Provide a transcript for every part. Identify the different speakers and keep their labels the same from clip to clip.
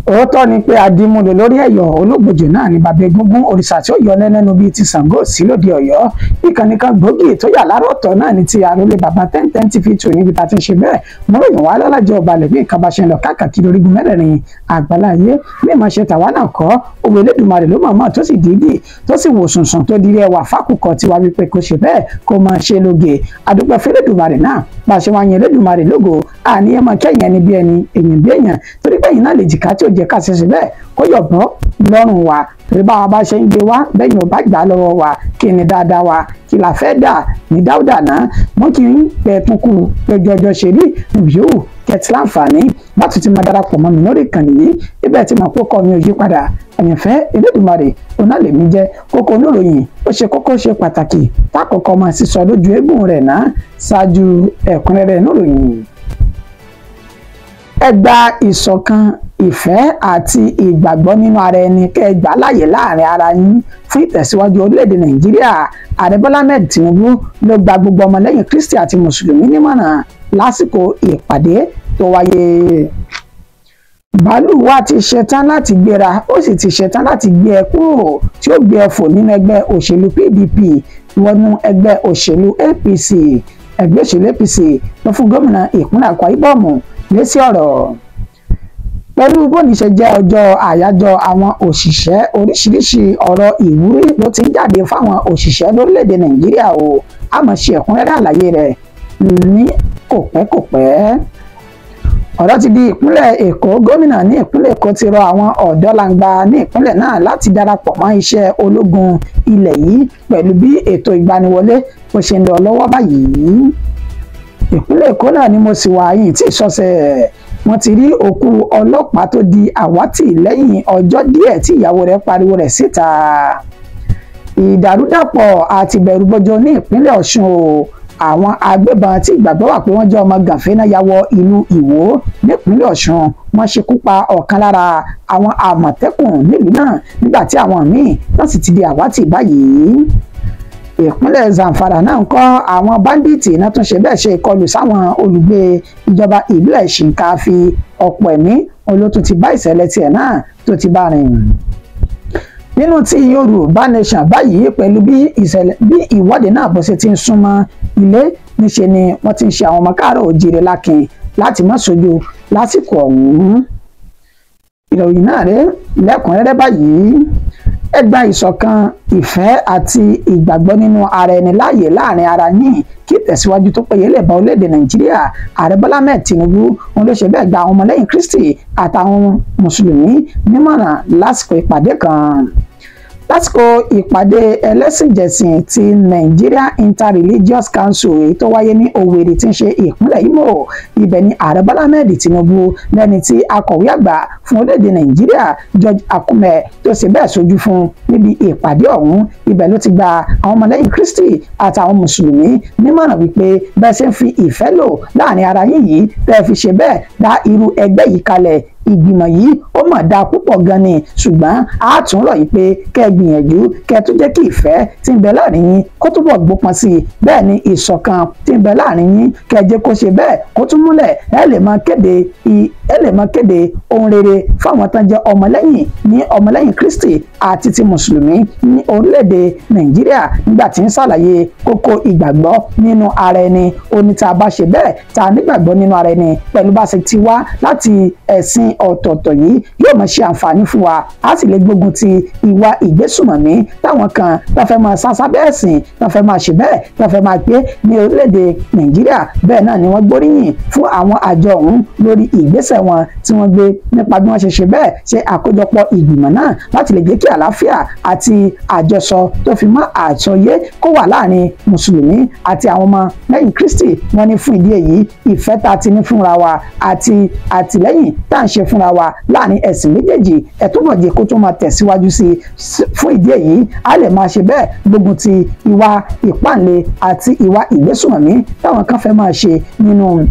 Speaker 1: Òótọ́ ni pé adímúlò lórí ẹ̀yọ̀ olóògbòjò náà ni bàbá egúngún òrìṣà tí ó yọ lẹ́nu bíi ti Ṣàngó sí lóde Ọ̀yọ́. Ìkànnì kan gbòógì tó yà lára ọ̀tọ̀ náà ni ti àrólé bàbá 1010 TV 2 níbi tá a ti ń ṣe bẹ́ẹ̀. Mo ròyìn wá lọ́lájọ́ ọbalẹ̀ bí nǹkan bá ṣe ń lọ káàkiri orígun mẹ́rẹ̀ẹ̀rin àgbáláyé. Bí ìmọ̀ ṣe tàwa náà kọ́, òwe Elédùmarè ló mọ̀ọ́mọ̀ tó sì dídì tó sì wò sùnsùn tó dirí ẹwà fákùkọ tiwa wípé kò ṣe bẹ́ẹ̀ kó máa ṣe lóge. Àdúpẹ́ f'Elédùmarè náà bá a ṣe wá yan Elédùmarè lógo, àní ẹ máa kẹ́yìn ẹni bí ẹni, èèyàn bí èèyàn, torí pé ẹ̀yin náà lè jìkà tí ò jẹ́ ká ṣe bẹ́ẹ̀ kó yọ̀bọ́ lọ́rùn wa. Torí báwa bá ṣe ń gbé wá bẹ́yìn ò bá gbà lọ́wọ́ wa, kí ni dáadáa wa, kí la fẹ́ dà ní dáúdà náà. Mọ́ kí n pẹ́ tún kú lójú ọjọ́ ṣe rí níbi yòówù kẹtì láǹfààní láti ti máa darapọ̀ mọ́ mi lórí ìkànnì yìí. Ibẹ̀ tí màá kókó mi ò yí padà, àyànfẹ́ Elédùmarè ọ̀nàlèmí jẹ́. Kókó oníròyìn ó ṣe kókó ṣe pàtàkì tákòókò máa sísọ lójú eégún rẹ̀ náà ṣáájú ẹ̀kúnrẹ́rẹ́ oníròyìn. Ẹ gba ìṣọ̀kan, ìfẹ́ àti ìgbàgbọ́ nínú ara ẹni kẹ́ ẹ gbà láàyè láàrin ara yín fún ìtẹ̀síwájú orílẹ̀-èdè Nàìjíríà. Ààrẹ Bọ́lá Ahmed Tinubu ló gba gbogbo ọmọlẹ́yìn Kristi àti Mùsùlùmí nímọ̀ràn lásìkò ìpàdé tó wáyé. Bàálù wa ti ṣetán láti gbéra, ó sì ti ṣetán láti gbé ẹ kúrò tí ó gbé ẹ fò nínú ẹgbẹ́ òṣèlú PDP wọnú ẹgbẹ́ òṣèlú APC. Ẹgbẹ́ òṣèlú APC ló fún gómìnà ìpínlẹ̀ Akwa Ibom lésì ọ̀rọ̀. Pẹ̀lú bóni ṣe jẹ́ ọjọ́ àyájọ́ àwọn òṣìṣẹ́, oríṣiríṣi ọ̀rọ̀ ìwúrí ló ti ń jáde fáwọn òṣìṣẹ́ lórílẹ̀‐èdè Nàìjíríà o. A máa ṣe ẹ̀kúnrẹ́rẹ́ àlàyé rẹ̀ ní kòpẹ́kòpẹ́. Ọ̀rọ̀ ti di ìpínlẹ̀ Èkó. Gómìnà ní ìpínlẹ̀ Èkó ti rọ àwọn ọ̀dọ́langba ní ìpínlẹ̀ náà láti darapọ̀ mọ́ iṣẹ́ ológun ilẹ̀ yìí pẹ̀lú bí ètò ìgbaniwọlé bó ṣe ń lọ lọ́wọ́ báyìí. Ìpínlẹ̀ Èkó náà ni mo sì wà yìí tí ìṣọ̀ṣẹ̀ wọ́n ti rí òkú ọlọ́pàá tó di àwátì lẹ́yìn ọjọ́ díẹ̀ tí ìyàwó rẹ̀ pariwo rẹ̀ síta. Ìdàrúdàpọ̀ àti ìbẹ̀rùbojo ní ìpínlẹ̀ Ọ̀ṣun o. Àwọn agbébọn tí ìgbàgbọ́ wà pé wọ́n jẹ́ ọmọ gànfẹ́ náà ya wọ ìlú Ìwó nípínlẹ̀ Ọ̀ṣun. Wọ́n ṣekú pa ọ̀kan lára àwọn àmọ̀tẹ́kùn nílùú náà nígbà tí àwọn míì náà sì ti di àwátì báyìí. Ìpínlẹ̀ Zamfara náà ń kọ́ àwọn báńdíìtì náà tún ṣe bẹ́ẹ̀ ṣe ìkọlù sáwọn olùgbé ìjọba ìbílẹ̀ Shinkafi. Ọ̀pọ̀ ẹ̀mí olótún ti bá ìṣẹ̀lẹ̀ tiẹ̀ náà tó ti bá rìn. Nínú ti Yorùbá Nation báyìí, pẹ̀lú bí ìṣẹ̀lẹ̀ bí ìwọ́de náà bó ṣe ti ń súnmọ́ ilé, níṣe ni wọ́n ti ń ṣe àwọn ọmọ káàárọ̀ òjìrè lákin láti má ṣojú lásìkò ọ̀hún. Ìròyìn náà rèé lẹ́kùnrẹ́rẹ́ báyìí. Ẹ gba ìṣọ̀kan, ìfẹ́ àti ìgbàgbọ́ nínú ara ẹni láàyè láàrin ara yín kí ìtẹ̀síwájú tó péye lè bá orílẹ̀-èdè Nàìjíríà. Ààrẹ Bọ́lá Ahmed Tinubu òun ló ṣe bẹ́ẹ̀ gba àwọn ọmọlẹ́yìn Kristi àtàwọn Mùsùlùmí nímọ̀ràn lásìkò ìpàdé kan. Lásìkò ìpàdé ẹlẹ́sìnjẹ̀sìn ti Nigeria Interreligious Council èyí tó wáyé ní Owerri tí ń ṣe ìpínlẹ̀ Imo, ibẹ̀ ni Ààrẹ Bọ́lá Ahmed Tinubu lẹ́ni tí akọ̀wé àgbà fún orílẹ̀-èdè Nàìjíríà George Akume tó ṣe bẹ́ẹ̀ sojú fún níbi ìpàdé ọ̀hún. Ibẹ̀ ló ti gba àwọn ọmọlẹ́yìn Kristi àtàwọn Mùsùlùmí nímọ̀ràn wípé bẹ́ẹ̀ ṣe ń fi ìfẹ́ lò láàrin ara yín yìí tẹ́ fi ṣe bẹ́ẹ̀ dá irú ẹgbẹ́ yìí kalẹ̀. Ìgbìmọ̀ yìí ó mà dáa púpọ̀ gan ni, ṣùgbọ́n a tún rọ̀ yìí pé kẹ́ ẹ gbìyànjú kẹ́ ẹ tún jẹ́ kí ìfẹ́ tí ń bẹ láàrin yín kó túbọ̀ gbópọn sí i. Bẹ́ẹ̀ ni ìṣọ̀kan tí ń bẹ láàrin yín kẹ́ ẹ jẹ́ kó ṣe bẹ́ẹ̀ kó tún múlẹ̀. Ẹ lè máa kéde ohun rere fáwọn tán jẹ́ ọmọlẹ́yìn ní ọmọlẹ́yìn Kristi àti ti Mùsùlùmí ní orílẹ̀-èdè Nàìjíríà. Nígbà tí ń ṣàlàyé kókó ìgbàgbọ́ nínú ara ẹni, ó ní tá a bá ṣe bẹ́ẹ̀ tá a nígbàgbọ́ nínú ara ẹni pẹ̀lú bá ṣe ti wá láti ẹ̀sìn ọ̀tọ̀ọ̀tọ̀ yìí yóò máa ṣe àǹfààní fún wa. A sì lè gbógun ti ìwà ìgbésùmọ̀mí táwọn kan tó fẹ́ máa sá sábẹ́ ẹ̀sìn, tó fẹ́ máa ṣe bẹ́ẹ̀, tó fẹ́ máa gbé ní orílẹ̀-èdè Nàìjíríà. Bẹ́ẹ̀ náà ni wọ́n gbóríyìn fún àwọn àjọ ọ̀hún lórí ìgbésẹ̀ wọn tí wọ́n gbé nípa bí wọ́n ṣe ṣe bẹ́ẹ̀ ṣe àkójọpọ̀ ìgbìmọ̀ náà láti lè jẹ́ kí àlàáfíà àti àjọsọ tó fi mọ́ àsọyé kó wà láàrin Mùsùlùmí àti àwọn ọmọ lẹ́yìn Kristi. Wọ́n ní fún ìdí èyí ìfẹ́ tá a ti ní fúnra wa àti àtìlẹ́yìn tá à ń ṣe fúnra wa láàrin ẹ̀sìn méjèèjì ẹ túbọ̀ jẹ́ kó tún máa tẹ̀síwájú sí i. Fún ìdí èyí a lè máa ṣe bẹ́ẹ̀ gbógun ti ìwà ìpáǹle àti ìwà ìgbésùnmọ̀mí táwọn kan fẹ́ máa ṣe nínú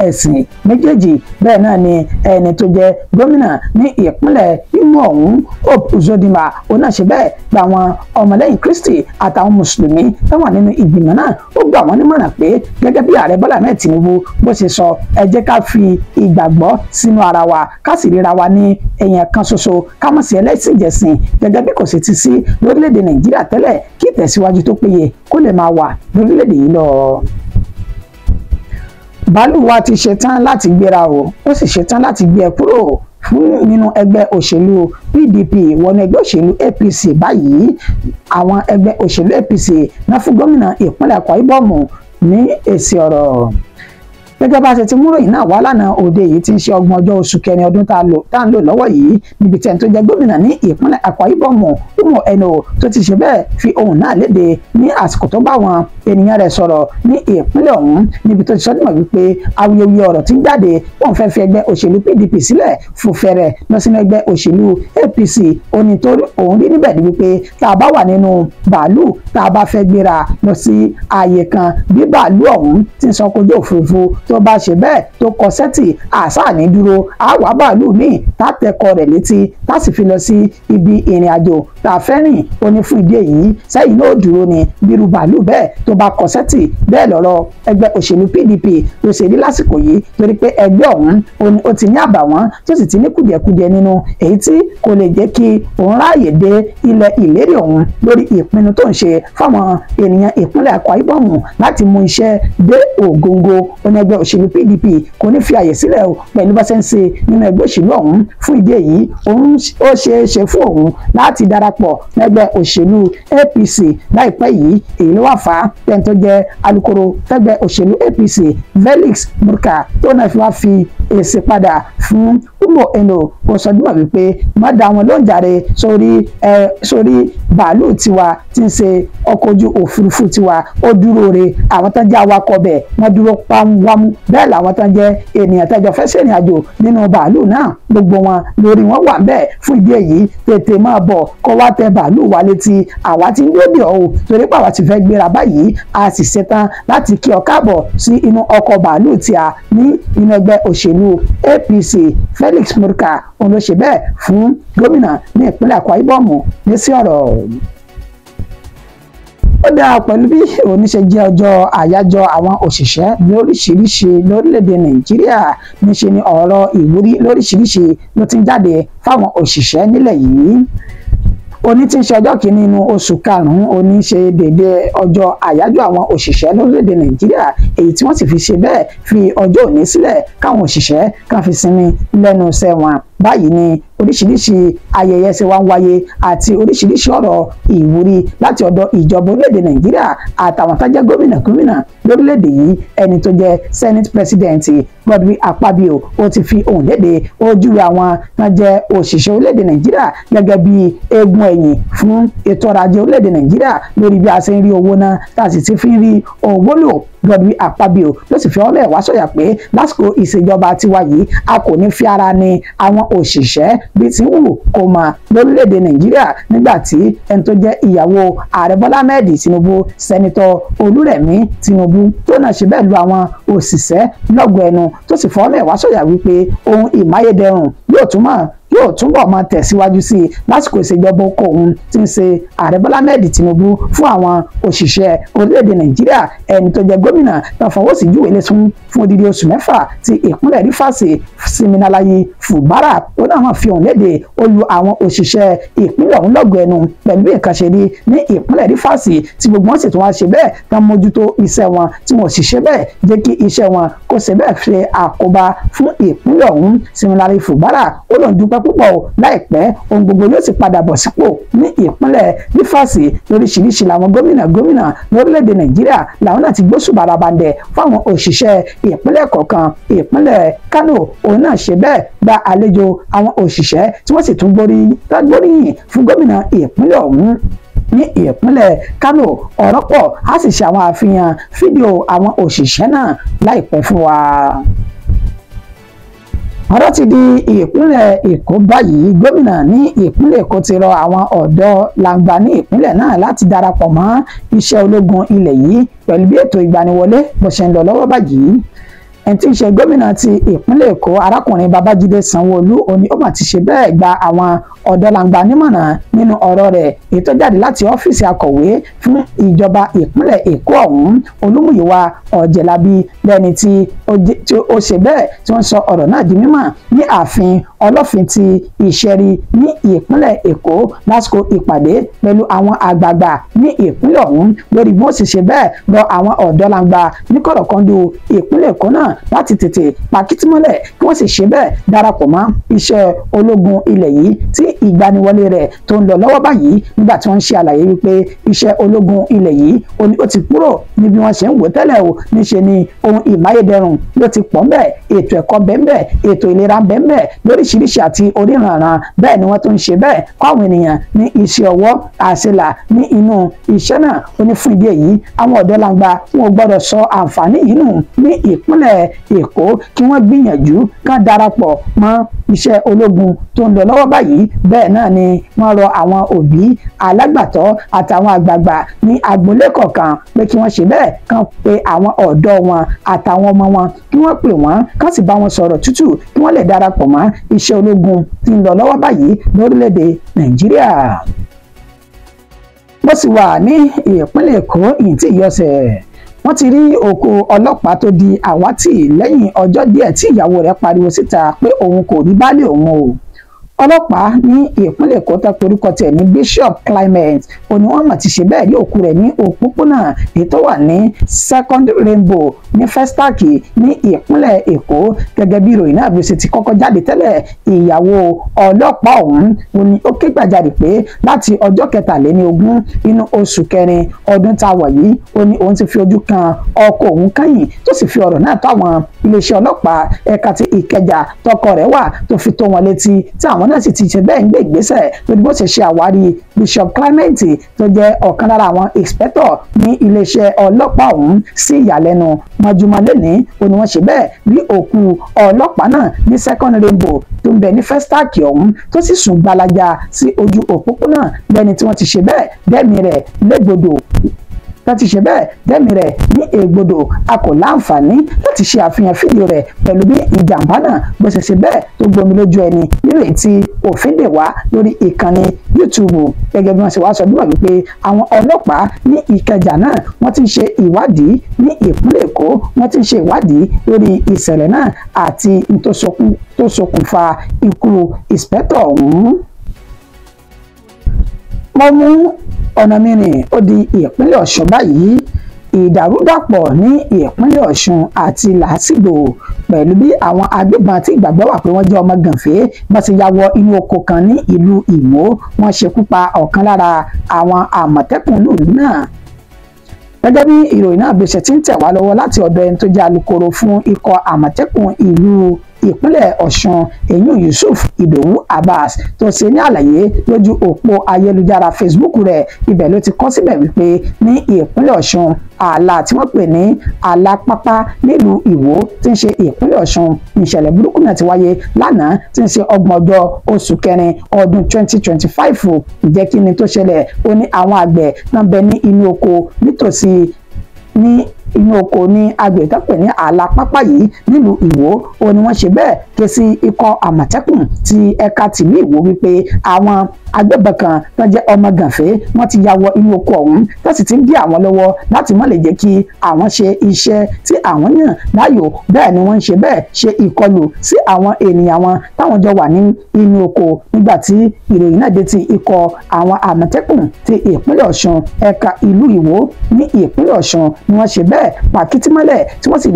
Speaker 1: ẹ̀sìn méjèèjì. Bẹ́ẹ̀ náà ni ẹni tó jẹ́ gómìnà ní ìpínlẹ̀ Imo ọ̀hún, Hope Uzodinma, òun náà ṣe bẹ́ẹ̀ gba àwọn ọmọlẹ́yìn Kristi àtàwọn mùsùlùmí tó wà nínú ìgbìmọ̀ náà. Ó gbà wọ́n nímọ̀ràn pé gẹ́gẹ́ bí ààrẹ Bọ́lá Ahmed Tinubu bó ṣe sọ, ẹ jẹ́ ká fi ìgbàgbọ́ sínú ara wa, ká sì ríra wa ní èèyàn kan ṣoṣo, ká mọ̀ sí ẹlẹ́sìnjẹ̀sìn gẹ́gẹ́ bí kò sì ti sí lórílẹ̀‐èdè Nàìjíríà tẹ́lẹ̀, kí ìtẹ̀síwájú tó péye kó lè máa wà lórílẹ̀‐èdè yìí lọ. Bàálù wa ti ṣetán láti gbéra o, ó sì ṣetán láti gbé ẹ kúrò fún nínú ẹgbẹ́ òṣèlú PDP wọnú ẹgbẹ́ òṣèlú APC báyìí. Àwọn ẹgbẹ́ òṣèlú APC náà fún gómìnà ìpínlẹ̀ Akwa Ibom ní èsì ọ̀rọ̀. Gẹ́gẹ́ bá a ṣe ti mú ròyìn náà wá lánàá òde yìí tí ń ṣe 30 ọjọ́ oṣù kẹrin ọdún tá à ń lò lọ́wọ́ yìí, níbi tí ẹni tó jẹ́ gómìnà ní ìpínlẹ̀ Akwa Ibom, Umo Eno, tó ti ṣe bẹ́ẹ̀ fi ohùn náà léde ní àsìkò tó bá àwọn ènìyàn rẹ̀ sọ̀rọ̀ ní ìpínlẹ̀ ọ̀hún, níbi tó ti sọ́dúnmọ̀ wípé awuyewuye ọ̀rọ̀ tí ń jáde wọ́n fẹ́ fi ẹgbẹ́ òṣèlú PDP sílẹ̀ fòfẹ̀rẹ̀ lọ sínú ẹgbẹ́ òṣèlú APC. Ó ní torí òun rí níbẹ̀ ni wípé tá a bá wà nínú bàálù, tá a bá fẹ́ gbéra lọ sí ààyè kan, bí bàálù ọ̀hún ti ń sọ kojú òfurufú tó bá ṣe bẹ́ẹ̀ tó kọ sẹ́tì, àṣà ní dúró, àwa bàálù míì tá tẹkọ rẹ̀ létí tá sì fi lọ sí ibi ìrìn àjò tá a fẹ́ rìn. Ó ní fún ìdí èyí sẹ́yìn náà dúró ni bírú bàálù bẹ́ẹ̀ tó bá kọ sẹ́tì. Bẹ́ẹ̀ lọ́rọ̀ ẹgbẹ́ òṣèlú PDP ló ṣe rí lásìkò yìí, torí pé ẹgbẹ́ ọ̀hún ó ti ní àbàwọ́n tó sì ti ní kùdìẹ̀kudiẹ nínú, èyí tí kò lè jẹ́ kí òun ráàyè dé ilẹ̀ ìlérí òun lórí ìpinnu tó ń ṣe fáwọn ènìyàn ìpínlẹ̀ Akwa Ibom láti mú iṣẹ́ dé ògóńgó. Ó ní ẹgbẹ́ òṣèlú PDP kò ní fi àyè sílẹ̀ o pẹ̀lú bá ṣe ń ṣe nínú ẹgbẹ́ òṣèlú ọ̀hún. Fún ìdí èyí ó ṣeé ṣe fún òun láti darapọ̀ lẹ́gbẹ́ òṣèlú APC láìpẹ́ yìí. Èyí ló wà fà á tẹ́ni tó jẹ́ alukoro fẹ́gbẹ́ òṣèlú APC, Felix Murka, tó náà fi wá fi èsì padà fún Umo Eno. Ó sọ dímọ̀ wípé má dá wọn ló ń jàre sórí bàálù tiwa tí ń ṣe ọkọ̀ ojú òfurufú tiwa, ó dúró re, àwọn tán jẹ́ awakọ̀ bẹ̀ wọ́n dúró pámúwámú, bẹ́ẹ̀ làwọn tán jẹ́ ènìyàn tẹ́jọ fẹ́ ṣèrìn àjò nínú bàálù náà gbogbo wọn lórí wọn wà bẹ́ẹ̀. Fún ìdí èyí tètè máa bọ̀ kó wá tẹ bàálù wa létí, àwa ti ń dóde ọ̀ o, torí pé àwa ti fẹ́ gbéra báyìí, a sì ṣetán láti kí ọ káàbọ̀ sí inú ọkọ̀ bàálù tí a ní inú ẹgbẹ́ òṣèlú APC. Felix Murka òun ló ṣe bẹ́ẹ̀ fún gómìnà ní ìpínlẹ̀ Akwa Ibom ní sí ọ̀rọ̀. Ó dáa pẹ̀lú bí òní ṣe jẹ́ ọjọ́ àyájọ́ àwọn òṣìṣẹ́ lóríṣiríṣi lórílẹ̀‐èdè Nàìjíríà, níṣe ni ọ̀rọ̀ ìwúrí lóríṣiríṣi ló ti ń jáde fáwọn òṣìṣẹ́ nílẹ̀ yìí. Òní tí ń ṣe ọjọ́ kìíní inú oṣù karùn-ún, òní ṣe déédé ọjọ́ àyájọ́ àwọn òṣìṣẹ́ lórílẹ̀‐èdè Nàìjíríà, èyí tí wọ́n sì fi ṣe bẹ́ẹ̀ fi ọjọ́ òní sílẹ̀ káwọn òṣìṣẹ́ kan fi sinmi lẹ́nu iṣẹ́ wọn. Báyìí ni oríṣiríṣi ayẹyẹ ṣe wá ń wáyé àti oríṣiríṣi ọ̀rọ̀ ìwúrí láti ọ̀dọ̀ ìjọba orílẹ̀-èdè Nàìjíríà àtàwọn tó jẹ́ gómìnà gómìnà lórílẹ̀-èdè yìí. Ẹni tó jẹ́ Senate President Godwin Akpabio ó ti fi ohùn léde, ó júwe àwọn tó jẹ́ òṣìṣẹ́ orílẹ̀-èdè Nàìjíríà gẹ́gẹ́ bí eegun ẹ̀yìn fún ètò ọrọ̀ ajé orílẹ̀-èdè Nàìjíríà lórí bí a ṣe ń rí owó ná tá a sì ti fi ń rí owó lò. Godwin Akpabio ló sì fi ọwọ́ mẹ́wàá sọ̀yà pé lásìkò ìṣèjọba tiwa yìí a kò ní fi ara ní àwọn òṣìṣẹ́ bí ti ń wù kó mọ̀ lórílẹ̀‐èdè Nàìjíríà. Nígbà tí ẹni tó jẹ́ ìyàwó ààrẹ Bọ́lá Ahmed Tinubu, Sẹ́nitọ́ Olúrẹ̀mí Tinubu, tó náà ṣe bẹ́ẹ̀ lu àwọn òṣìṣẹ́ lọ́gọ̀ ẹnu, tó sì fọwọ́ mẹ́wàá sọ̀yà wípé ohun ìmáyédẹrùn yóò túbọ̀ máa tẹ̀síwájú sí i lásìkò ìṣèjọba oko òun tí ń ṣe ààrẹ Bọ́lá Ahmed Tinubu fún àwọn òṣìṣẹ́ orílẹ̀-èdè Nàìjíríà. Ẹni tó jẹ́ gómìnà tó fọwọ́ sí júwèé lé fún odidi oṣù mẹ́fà ti ìpínlẹ̀ Rivers, Siminalayi Fubara, ó náà fi hàn léde, ó lu àwọn òṣìṣẹ́ ìpínlẹ̀ ọ̀hún lọ́gọ̀ ẹnu pẹ̀lú bí nǹkan ṣe rí ní ìpínlẹ̀ Rivers, tí gbogbo wọn sì tún wá ṣe bẹ́ẹ̀ tán mójútó iṣẹ́ wọn, tí wọn ò sì ṣe bẹ́ẹ̀ jẹ́ kí iṣẹ́ wọn kó ṣe bẹ́ẹ̀ ṣe àkóbá fún ìpínlẹ̀ ọ̀hún. Siminalayi Fubara ó lóun dúpẹ́ púpọ̀ láìpẹ́ ohun gbogbo yóò sì padà bọ̀ sípò ní ìpínlẹ̀ Rivers. Lóríṣiríṣi làwọn gómìnà gómìnà lórílẹ̀‐èdè Nàìjíríà làwọn náà ti gbóṣùbà rabandẹ̀ fáwọn òṣìṣẹ́ ìpínlẹ̀ kọ̀ọ̀kan. Ìpínlẹ̀ Kano òun náà ṣe bẹ́ẹ̀ gba àlejò àwọn òṣìṣẹ́ tí wọ́n sì tún gbóríyìn fún gómìnà ìpínlẹ̀ ọ̀hún ní ìpínlẹ̀ Kano. Ọ̀rọ̀ pọ̀, á sì ṣe àwọn àfihàn fídíò àwọn òṣìṣẹ́ náà láìpẹ́ fún wa. Ọ̀rọ̀ ti di ìpínlẹ̀ Èkó báyìí. Gómìnà ní ìpínlẹ̀ Èkó ti rọ àwọn ọ̀dọ́ làǹgbà ní ìpínlẹ̀ náà láti darapọ̀ mọ́ iṣẹ́ ológun ilẹ̀ yìí pẹ̀lú bí ètò ìgbaniwọlé bó ṣe ń lọ lọ́wọ́ báyìí. Ẹni tí ń ṣe gómìnà ti ìpínlẹ̀ Èkó, arákùnrin Babájídé Sanwó-Olú, òní ó mà ti ṣe bẹ́ẹ̀ gba àwọn ọ̀dọ́langba nímọ̀ràn nínú ọ̀rọ̀ rẹ̀ èyí tó jáde láti ọ́fíìsì akọ̀wé fún ìjọba ìpínlẹ̀ Èkó ọ̀hún, Olúmúyìwá Ọ̀jẹ̀lábí, lẹ́ni tí ó ṣe bẹ́ẹ̀ tí wọ́n sọ ọ̀rọ̀ náà di mímọ̀ ní ààfin Ọlọ́fin ti Ìṣẹ̀rí ní ìpínlẹ̀ Èkó lásìkò ìpàdé pẹ̀lú àwọn àgbààgbà ní ìpínlẹ̀ ọ̀hún lórí bí wọ́n sì ṣe bẹ́ẹ̀ rọ àwọn ọ̀dọ́langba ní kọ̀rọ̀kọ́ndù ìpínlẹ̀ Èkó náà láti tètè pàkítímọ́lẹ̀ kí wọ́n sì ṣe bẹ́ẹ̀ darapọ̀ mọ́ iṣẹ́ ológun ilẹ̀ yìí tí ìgbaniwọlé rẹ̀ tó ń lọ lọ́wọ́ báyìí, nígbà tí wọ́n ń ṣe àlàyé wípé iṣẹ́ ológun ilẹ̀ yìí ó ti kúrò ní bí wọ́n ṣe ń wò tẹ́lẹ̀ o, níṣe ni ohun ìmáyédẹrùn ló ti pọ̀ ńbẹ̀, ètò ẹ̀kọ́ bẹ́ńbẹ̀, ètò ìlera bẹ́ńbẹ̀ lóríṣiríṣi àti oríranran. Bẹ́ẹ̀ ni wọ́n tún ń ṣe bẹ́ẹ̀ kọ́ àwọn ènìyàn ní iṣẹ́ ọwọ́ àṣelà ní inú iṣẹ́ náà. Ó ní fún ìdí èyí àwọn ọ̀dọ́langba wọn ò gbọ́dọ̀ sọ àǹfààní yìí nù ní ìpínlẹ̀ Èkó, kí wọ́n gbìyànjú kán darapọ̀ mọ́ iṣẹ́ ológun tó ń lọ lọ́wọ́ báyìí. Bẹ́ẹ̀ náà ni wọ́n rọ àwọn òbí, alágbàtọ́ àtàwọn àgbààgbà ní agboolé kọ̀ọ̀kan pé kí wọ́n ṣe bẹ́ẹ̀ kán pe àwọn ọ̀dọ́ wọn àtàwọn ọmọ wọn, kí wọ́n pè wọ́n kán sì bá wọn sọ̀rọ̀ tútù kí wọ́n lè darapọ̀ mọ́ iṣẹ́ ológun tí ń lọ lọ́wọ́ báyìí lórílẹ̀‐èdè Nàìjíríà. Mo sì wà ní ìpínlẹ̀ Èkó ìyìn tí ìyọsẹ̀ wọ́n ti rí òkú ọlọ́pàá tó di àwátì lẹ́yìn ọjọ́ díẹ̀ tí ìyàwó rẹ̀ pariwo síta pé òun kò rí baálé òun o. Ọlọ́pàá ní ìpínlẹ̀ Èkó tó porúkọ tẹ̀ ní Bishop Clement, ó ní wọ́n mà ti ṣe bẹ́ẹ̀ rí òkú rẹ̀ ní òpópónà èyí tó wà ní Second Rainbow ní Festac ní ìpínlẹ̀ Èkó. Gẹ́gẹ́ bí ìròyìn náà bí ó ṣe ti kọ́kọ́ jáde tẹ́lẹ̀, ìyàwó ọlọ́pàá ọ̀hún ó ní ó ké gbàjarè pé láti ọjọ́ 23 inú oṣù kẹrin ọdún tá a wà yìí, ó ní òun ti fi ojú kan ọkọ òun kẹ́yìn, tó sì fi ọ̀rọ̀ náà tó àwọn iléeṣẹ́ ọlọ́pàá ẹ̀ka ti Ìkẹjà tọkọ rẹ̀ wà tó fi tó wọn létí, tí àwọn náà sì ti ṣe bẹ́ẹ̀ ń gbé ìgbésẹ̀ lórí bó ṣe ṣe àwárí Bishop Clement tó jẹ́ ọ̀kan lára àwọn inspector ní iléeṣẹ́ ọlọ́pàá ọ̀hún. Sí ìyàlẹ́nu mọ́júmọ́ lẹ́ni ó ní wọ́n ṣe bẹ́ẹ̀ rí òkú ọlọ́pàá náà ní Second Rainbow tó ń bẹ ní Festac ọ̀hún, tó sì sùn gbalaja sí ojú òpópónà lẹ́ni tí wọ́n ti ṣe bẹ́ẹ̀ dẹ́mi rẹ̀ légbodò láti ṣe bẹ́ẹ̀ dẹ́mi rẹ̀ ní ègbodò. A kò láǹfààní láti ṣe àfihàn fídíò rẹ̀ pẹ̀lú bí ìjàmbá náà bó ṣe ṣe bẹ́ẹ̀ tó gbomi lójú ẹni nínú èyí tí òfin dè wá lórí ìkànnì YouTube. Gẹ́gẹ́ bí wọ́n ṣe wá sọ níwọ̀n wípé àwọn ọlọ́pàá ní Ìkẹjà náà wọ́n ti ń ṣe ìwádìí ní ìpínlẹ̀ Èkó, wọ́n ti ń ṣe ìwádìí lórí ìṣẹ̀lẹ̀ náà àti tó ṣokùnfà ikú ìǹspẹ̀tọ̀ ọ̀hún. Mo mú ọ̀nà mi rìn ó di ìpínlẹ̀ Ọ̀ṣun báyìí. Ìdàrúdàpọ̀ ní ìpínlẹ̀ Ọ̀ṣun àti làásìgbò pẹ̀lú bí àwọn agbébọn tí ìgbàgbọ́ wà pé wọ́n jẹ́ ọmọ gànfẹ́ bá ti ya wọ inú oko kan ní ìlú Ìwó, wọ́n ṣekú pa ọ̀kan lára àwọn àmọ̀tẹ́kùn ìlú náà. Gẹ́gẹ́ bí ìròyìn náà bí ó ṣe ti ń tẹ̀ wá lọ́wọ́ láti ọ̀dọ̀ ẹni tó jẹ́ alukoro fún ikọ̀ àmọ̀tẹ́kùn ìlú ìpínlẹ̀ Ọ̀ṣun, èyún Yusuf Ìdòwú Abbas, tó ṣe ní àlàyé lójú òpó ayélujára Facebook rẹ̀, ibẹ̀ ló ti kọ síbẹ̀ wípé ní ìpínlẹ̀ Ọ̀ṣun ààlà tí wọ́n pè ní Alápápá nílùú Ìwó tí ń ṣe ìpínlẹ̀ Ọ̀ṣun, ìṣẹ̀lẹ̀ burúkú náà ti wáyé lánàá tí ń ṣe 30 ọjọ́ oṣù kẹrin ọdún 2025. Ǹjẹ́ kí ni tó ṣẹlẹ̀? Ó ní àwọn àgbẹ̀ náà bẹ ní inú oko nítòsí ní inú oko ní agbègbè tó pè ní Alápápá yìí nílùú Ìwó. Ó ní wọ́n ṣe bẹ́ẹ̀ ké sí ikọ̀ àmọ̀tẹ́kùn ti ẹ̀ka tìlú Ìwó wípé àwọn agbébọn kan tó jẹ́ ọmọ gànfẹ́ wọ́n ti ya wọ inú oko ọ̀hún, tó sì ti ń dí àwọn lọ́wọ́ láti má lè jẹ́ kí àwọn ṣe iṣẹ́ tí àwọn yàn láàyò. Bẹ́ẹ̀ ni wọ́n ń ṣe bẹ́ẹ̀ ṣe ìkọlù sí àwọn ènìyàn wọn táwọn jọ wà ní inú oko. Nígbà tí ìròyìn náà dé ti ikọ̀ àwọn àmọ̀tẹ́kùn ti ìpínlẹ̀ Ọ̀ṣun ẹ̀ka ìlú Ìwó ní ìpínlẹ̀ Ọ̀ṣun ni wọ́n ṣe bẹ́ẹ̀ pàkítímọ́lẹ̀ tí wọ́n sì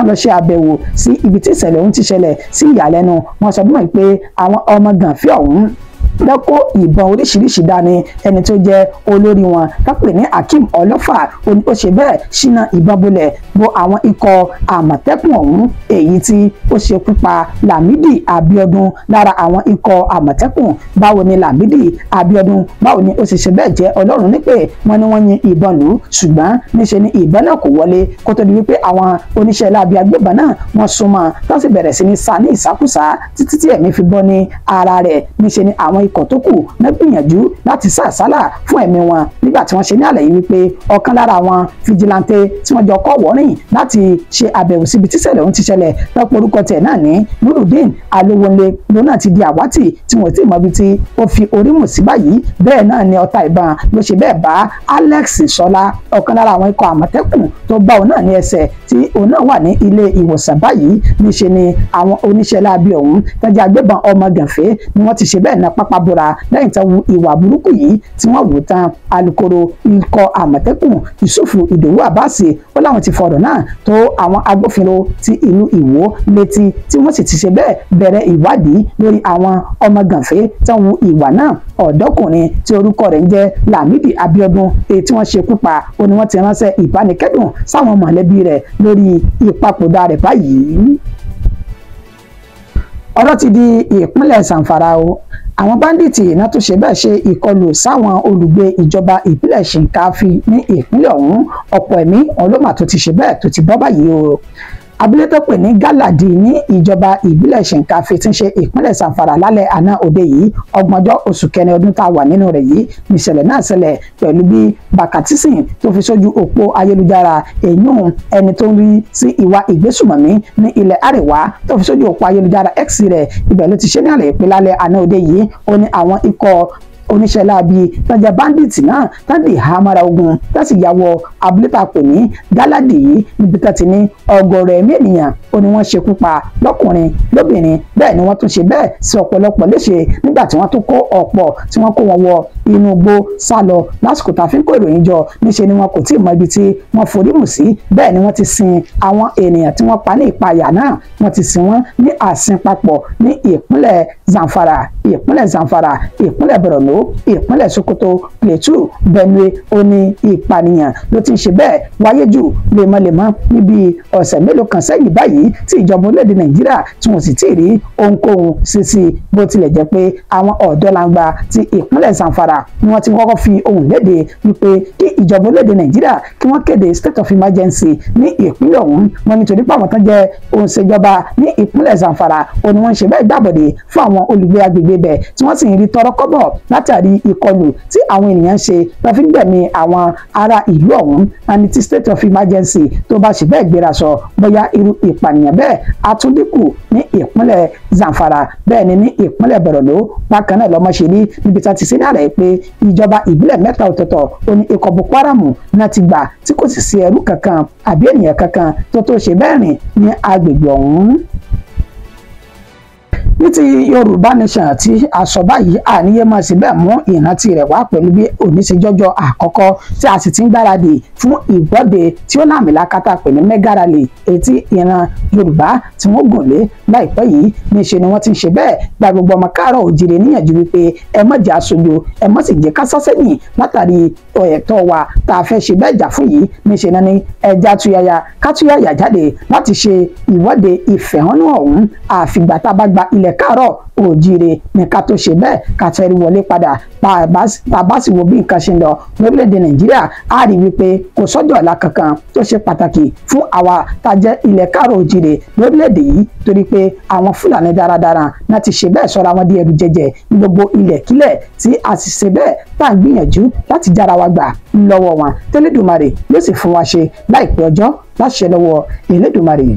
Speaker 1: lọ ṣe àbẹ̀wò sí ibi tí ìṣẹ̀lẹ̀ ọ̀hún ti ṣẹlẹ̀. Sí ìyàlẹ́nu wọ́n sọ fún mi pé àwọn ọmọ gànfẹ́ ọ̀hún lọ́kọ́ ìbọn oríṣiríṣi dání, ẹni tó jẹ́ olórí wọn kápẹ́ ní Akeem Ọlọ́fà ó ṣe bẹ́ẹ̀ ṣínà ìbọn bolẹ̀ bo àwọn ikọ̀ àmọ̀tẹ́kùn ọ̀hún, èyí tí ó ṣekú pa Lámídì Abíọ́dún lára àwọn ikọ̀ àmọ̀tẹ́kùn. Báwo ni Lámídì Abíọ́dún báwo ni ó ṣe ṣe bẹ́ẹ̀ jẹ́ Ọlọ́run nípè? Wọ́n ní wọ́n yin ìbọn lù ú, ṣùgbọ́n níṣe ni ìbọn náà kò wọlé kó tó di wípé àwọn oníṣẹ́ láabi agbébọn náà wọ́n súnmọ́ tó sì bẹ̀rẹ̀ sí ní sá ní ìsákúsá títí tí ẹ̀mí fi bọ́ ní ara rẹ̀. Níṣe ni àwọn ikọ̀ tó kù náà gbìyànjú láti sá àsálà fún ẹ̀mí wọn nígbà tí wọ́n ṣe ní àlàyé wípé ọ̀kan lára àwọn fìjìláńtẹ́ tí wọ́n jọ kọ́ wọ́rìn láti ṣe àbẹ̀wò síbi tíṣẹ̀lẹ̀ ọ̀hún ti ṣẹlẹ̀ lọ́pọ̀ orúkọ tiẹ̀ náà ní Nurudeen Alówónlé ló náà ti di àwátì tí wọ́n ti mọ ibi tí ó fi orí mù sí báyìí. Bẹ́ẹ̀ náà ni ọta ìbọn ló ṣe bẹ́ẹ̀ bá Alex Sọlá, ọ̀kan lára àwọn ikọ̀ Àmọ̀tẹ́kùn tó bá òun náà ní ẹsẹ̀ tí òun náà wà ní ilé ìwòsàn báyìí. Níṣe ni àwọn oníṣẹ́ láabi ọ̀hún tọ́jú agbébọn ọmọ gànfẹ́ ni wọ́n ti ṣe bẹ́ẹ̀ na pápá bora lẹ́yìn tó wu ìwà burúkú yìí tí wọ́n wò tán. Alukoro ikọ̀ Àmọ̀tẹ́kùn Yusufu Ìdòwú Àbáàsì ó láwọn ti fọ̀rọ̀ náà tó àwọn agbófinró ti ìlú Ìwó létí tí wọ́n sì ti ṣe bẹ́ẹ̀ bẹ̀rẹ̀ ìwádìí lórí àwọn ọmọ gànfẹ́ tó wu ìwà náà. Ọ̀dọ́kùnrin tí orúkọ rẹ̀ ń jẹ́ Lámìdí Abíọ́dún èyí tí wọ́n ṣekú pa ó ní wọ́n ti ránṣẹ́ ìbánikẹ́dùn sáwọn mọ̀lẹ́bí rẹ̀ lórí ìpapòdà rẹ̀ báyìí. Ọ̀rọ̀ ti di ìpínlẹ̀ Zamfara o. Àwọn báńdíìtì iná tó ṣe bẹ́ẹ̀ ṣe ìkọlù sáwọn olùgbé ìjọba ìbílẹ̀ Shinkafi ní ìpínlẹ̀ ọ̀hún. Ọ̀pọ̀ ẹ̀mí ọlọ́mà tó ti ṣe bẹ́ẹ̀ tó ti bọ́ báyìí o. Abúlé tó pè ní Gálàdì ní ìjọba ìbílẹ̀ Shinkafi tí ń ṣe ìpínlẹ̀ Zamfara lálẹ́ àná òde yìí, ọgbọ̀njọ́ oṣù kẹrin ọdún tá a wà nínú rẹ̀ yìí níṣẹ̀lẹ̀ náà ṣẹlẹ̀ pẹ̀lú bí Bàkàtísìn tó fi sójú òpó ayélujára èyún ẹni tó ń rí sí ìwà ìgbésùmọ̀mí ní ilẹ̀ àríwá tó fi sójú òpó ayélujára X rẹ̀. Ibẹ̀ ló ti ṣe ní àlẹ́ ìpè lálẹ́ àná òde yìí. Ó ní àwọn ikọ̀ oníṣẹ́ láabi tọ́jà bandits náà tán dì hámọ́ra ogun tá sì ya wọ abúlé tá a pè ní Gáládì yìí níbi tá ti ní ọ̀gọ̀rọ̀ ẹ̀mí ènìyàn ó ní wọ́n ṣekú pa lọ́kùnrin lóbìnrin. Bẹ́ẹ̀ ni wọ́n tún ṣe bẹ́ẹ̀ sí ọ̀pọ̀lọpọ̀ léṣe nígbà tí wọ́n tún kó ọ̀pọ̀ tí wọ́n kó wọn wọ inú igbó sá lọ. Lásìkò tá a fi ń kó ìròyìn jọ níṣe ni wọn kò tí ì mọ ibi tí wọ́n forí mù sí. Bẹ́ẹ̀ ni wọ́n ti sin àwọn ènìyàn tí wọ́n pa ní ìpayà náà, wọ́n ti sin wọ́n ní àsìn papọ̀ ní ìpínlẹ̀ Zamfara, ìpínlẹ̀ Zamfara, ìpínlẹ̀ Borno, ìpínlẹ̀ Sokoto, Plateau, Benue. Ó ní ìpànìyàn ló ti ń ṣe bẹ́ẹ̀ wáyé jù lemọ́lemọ́ níbi ọ̀sẹ̀ mélòó kan sẹ́yìn báyìí tí ìjọba orílẹ̀-èdè Nàìjíríà tí wọ́n sì ti rí ohunkóhun ṣe sí i. Bó tilẹ̀ jẹ́ pé àwọn ọ̀dọ́langba ti ìpínlẹ̀ Zamfara ni wọ́n ti kọ́kọ́ fi ohùn léde wípé kí ìjọba orílẹ̀-èdè Nàìjíríà kí wọ́n kéde state of emergency ní ìpínlẹ̀ ọ̀hún. Wọ́n nítorí pé àwọn tán jẹ́ òǹṣèjọba ní ìpínlẹ̀ Zamfara ó ní wọ́n ń ṣe bẹ́ẹ̀ gbàbọ̀dé fún àwọn olùgbé agbègbè bẹ̀ tí wọ́n sì ń rí tọrọ kọ́bọ̀ látàrí ìkọlù tí àwọn ènìyàn ń ṣe lọ fi ń gbẹ̀mí àwọn ará ìlú ọ̀hún. Àní tí state of emergency tó bá ṣe bẹ́ẹ̀ gbéra sọ bóyá irú ìpànìyàn bẹ́ẹ̀ atúndínkù ní ìpínlẹ̀ Zamfara. Bẹ́ẹ̀ ni ní ìpínlẹ̀ Borno bákan náà lọ́mọ ṣe ní níbi tá ti sí ní àlàyé pé ìjọba ìbílẹ̀ mẹ́ta ọ̀tọ̀ọ̀tọ̀ ó ní ikọ̀ Boko Haram náà ti gbà tí kò sì sí ẹrú kankan àbí ènìyàn kankan tó tó ṣe bẹ́ẹ̀ rìn ní agbègbè ọ̀hún. Ní ti Yorùbá Nation tí a sọ báyìí, àníyé máa sì bẹ́ẹ̀ mú ìrántí rẹ̀ wá pẹ̀lú bí òní ṣe jọjọ́ àkọ́kọ́ tí a sì ti ń gbáradì fún ìwọ́de tí ó láàmìlàkàtà pẹ̀lú mega rally èyí tí ìran Yorùbá tí wọ́n gùn lé láìpẹ́ yìí. Níṣe ni wọ́n ti ń ṣe bẹ́ẹ̀ gba gbogbo ọmọ káàárọ̀ òjìrè níyànjú wípé ẹ má jẹ́ aṣojú, ẹ má sì jẹ́ ká sá sẹ́yìn látàrí ẹ̀tọ́ wa tá a fẹ́ ṣe bẹ́ẹ̀ jà fún yìí. Níṣe náà ni ẹja tuyaya ká tuyaya jáde láti ṣe ìwọ́de ìfẹ̀hónú ọ̀hún àfìgbà tá a bá gba ilẹ̀ káàárọ̀ òjìrè ní ká tó ṣe bẹ́ẹ̀ ká tẹ́rí wọlé padà. Tá a bá sì wo bí nǹkan ṣe ń lọ lórílẹ̀‐èdè Nàìjíríà, á rí wípé kò sọ́jọ́ ọ̀la kankan tó ṣe pàtàkì fún àwa tá a jẹ́ ilẹ̀ káàárọ̀ òjìrè lórílẹ̀‐èdè yìí, torí pé àwọn Fúlàní darandaran náà ti ṣe bẹ́ẹ̀ sọ́ra wọn di ẹrù jẹjẹ ní gbogbo ilẹ̀kílẹ̀ tí a sì ṣe bẹ́ẹ̀ tá à ń gbìyànjú láti jára wa gbà lọ́wọ́ wọn. Tẹ́lẹ̀dùmarè yóò sì fún wa ṣe láìpẹ́ ọjọ́ láṣẹ lọ́wọ́ Elédùmarè.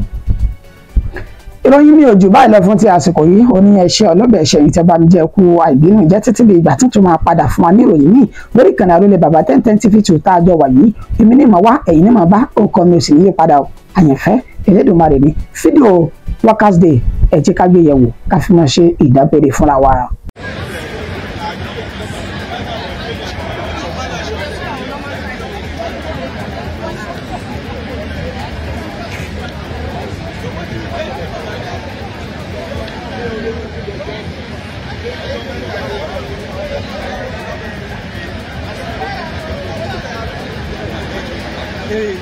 Speaker 1: Ìròyìn mi ò jù báyìí lọ fún ti àsìkò yìí. Ó ní ẹṣẹ ọlọ́bẹ̀ ẹṣẹ yìí tẹ́ bá mi jẹ́ kú àìbínú jẹ́ títí di ìgbà tuntun máa padà fún wa ní ìròyìn míì lórí ìkànnì àrólé bàbá 1010 TV 2 tá a jọ wà yìí. Èmi ní màá wá, ẹ̀yin ní màá bá, orúkọ mi ò sì ní yí padà o. Àyànfẹ́ Elédùmarè ní fídíò Workers Day, ẹ jẹ́ ká gbé yẹ̀wò ká fi máa ṣe ìdágbére fúnra wa.
Speaker 2: Hey.